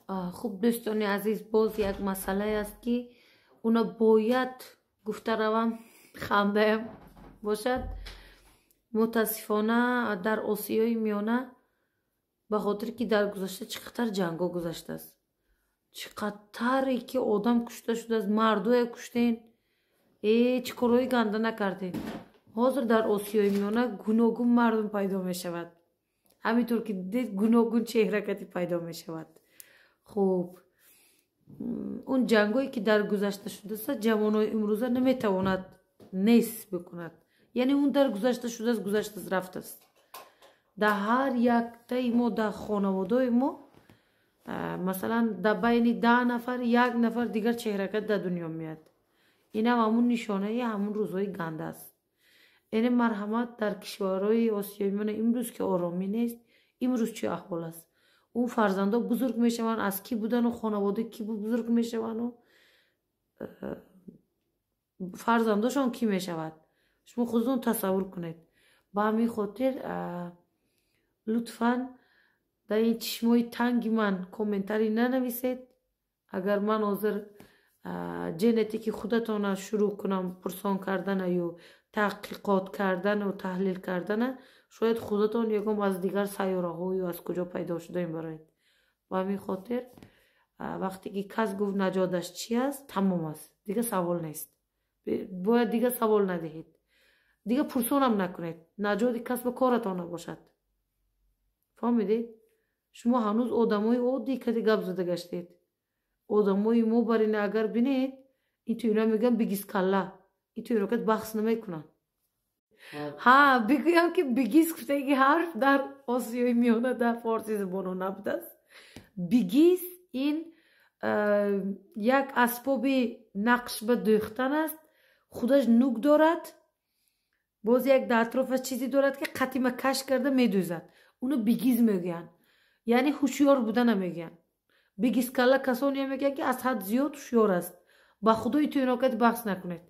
Хуб, дӯстони азиз, боз як масъалае аст, ки уна бояд гуфта равам, хандаям бошад. Мутаассифона, дар Осиёи Миёна, ба хотире ки дар гузашта чӣ қадар ҷангҳо гузаштааст, чӣ қадаре ки одам кушта шудааст, мардое куштен, чӣ корҳои ганда накардем. Ҳозир дар Осиёи Миёна гуногун мардум пайдо мешавад. Ҳаминтур ки дидед, гуногун чеҳракати пайдо мешавад. Хуб, он ҷангое ки дар гузашта шудааст, ҷавонои имрӯза наметавонад нест бикунад. Яъне он дар гузашта шудааст, гузаштааст, рафтааст. Дар ҳар яктаи мо, дар хонаводаи мо, масалан, дар байни 10 нафар як нафар дигар чеҳракат дар дунё меяд. Инам ҳамун нишонаи ҳамун рӯзҳои ганда аст. Яъне, марҳамат, дар кишварҳои Осиёи Миёна имрӯз ки оромӣ нест, имрӯз чӣ аҳвол аст? Он фарзандо бузург мешаванд, аз кӣ будану хонавода кӣ бузург мешаванду фарзандошон кӣ мешавад, шумо худатон тасаввур кунед. Ба ҳамин хотир, лутфан, дар ин чишмои танги ман комментарий нанависед. Агар ман ҳозир генетики худатона шурӯъ кунам пурсон кардана ё таҳқиқот кардану таҳлил кардана, шояд худатон ягон аз дигар сайёраҳо ё аз куҷо пайдо шудаем бароед. Ба ҳамин хотир, вақте ки кас гуфт, наҷоташ чи аст, тамом аст, дига савол нест. Бояд дига савол надиҳед, дига пурсонам накунед. Наҷоти кас ба коратон набошад, фаҳмидед? Шумо ҳанӯз одамои оддӣ кади гап зада гаштед. Одамои мо барина агар бинед, ин то ина мегӯян бигизкалла, ин то ино баҳс намекунанд. Ҳа, бигӯям, ки бигиз гуфтаги ҳарф дар Осиёи Миёна, дар форси забонҳо набудааст. Бигиз ин як асбоби нақш ба дӯхтан аст. Худаш нук дорад, боз як дар атрофаш чизе дорад, ки қатима каш карда медӯзад. Уно бигиз мегӯянд, яъне ҳушёр будана мегӯянд. Бигизкалла касоне мегӯянд, ки аз ҳад зиёд ҳушёр аст. Ба худои тӯинокат баҳс накунед.